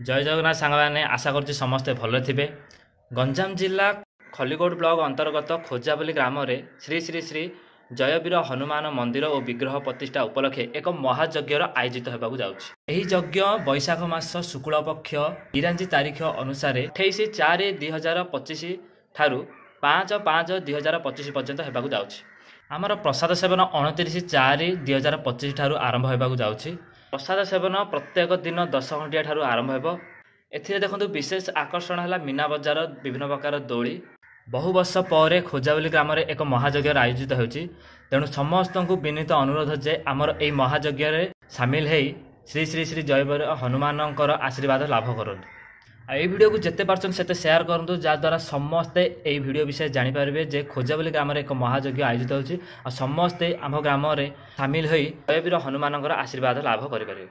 ଜୟ ଜଗନ୍ନାଥ ସାଙ୍ଗମାନେ, ଆଶା କରୁଛି ସମସ୍ତେ ଭଲରେ ଥିବେ। ଗଞ୍ଜାମ ଜିଲ୍ଲା ଖଲିକୋଟ ବ୍ଲକ ଅନ୍ତର୍ଗତ ଖୋଜାବଲି ଗ୍ରାମରେ ଶ୍ରୀ ଶ୍ରୀ ଶ୍ରୀ ଜୟବୀର ହନୁମାନ ମନ୍ଦିର ଓ ବିଗ୍ରହ ପ୍ରତିଷ୍ଠା ଉପଲକ୍ଷେ ଏକ ମହାଯଜ୍ଞର ଆୟୋଜିତ ହେବାକୁ ଯାଉଛି। ଏହି ଯଜ୍ଞ ବୈଶାଖ ମାସ ଶୁକ୍ଳ ପକ୍ଷ ଇଂରାଜୀ ତାରିଖ ଅନୁସାରେ 28/4/2025 ଠାରୁ 5/5/2025 ପର୍ଯ୍ୟନ୍ତ ହେବାକୁ ଯାଉଛି। ଆମର ପ୍ରସାଦ ସେବନ 29/4/2025 ଠାରୁ ଆରମ୍ଭ ହେବାକୁ ଯାଉଛି। ପ୍ରସାଦ ସେବନ ପ୍ରତ୍ୟେକ ଦିନ 10 ଘଣ୍ଟିଆ ଠାରୁ ଆରମ୍ଭ ହେବ। ଏଥିରେ ଦେଖନ୍ତୁ, ବିଶେଷ ଆକର୍ଷଣ ହେଲା ମୀନା ବଜାର, ବିଭିନ୍ନ ପ୍ରକାର ଦୋଳି। ବହୁ ବର୍ଷ ପରେ ଖୋଜାବଲି ଗ୍ରାମରେ ଏକ ମହାଯଜ୍ଞର ଆୟୋଜିତ ହେଉଛି। ତେଣୁ ସମସ୍ତଙ୍କୁ ବିନୀତ ଅନୁରୋଧ ଯେ ଆମର ଏହି ମହାଯଜ୍ଞରେ ସାମିଲ ହେଇ ଶ୍ରୀ ଶ୍ରୀ ଶ୍ରୀ ଜୟବୀର ହନୁମାନଙ୍କର ଆଶୀର୍ବାଦ ଲାଭ କରନ୍ତୁ। ଆଉ ଏଇ ଭିଡ଼ିଓକୁ ଯେତେ ପାରୁଛନ୍ତି ସେତେ ସେୟାର କରନ୍ତୁ, ଯାହାଦ୍ୱାରା ସମସ୍ତେ ଏଇ ଭିଡ଼ିଓ ବିଷୟରେ ଜାଣିପାରିବେ ଯେ ଖୋଜାବଲି ଗ୍ରାମରେ ଏକ ମହାଯଜ୍ଞ ଆୟୋଜିତ ହେଉଛି ଆଉ ସମସ୍ତେ ଆମ ଗ୍ରାମରେ ସାମିଲ ହୋଇ ଜୟବୀର ହନୁମାନଙ୍କର ଆଶୀର୍ବାଦ ଲାଭ କରିପାରିବେ।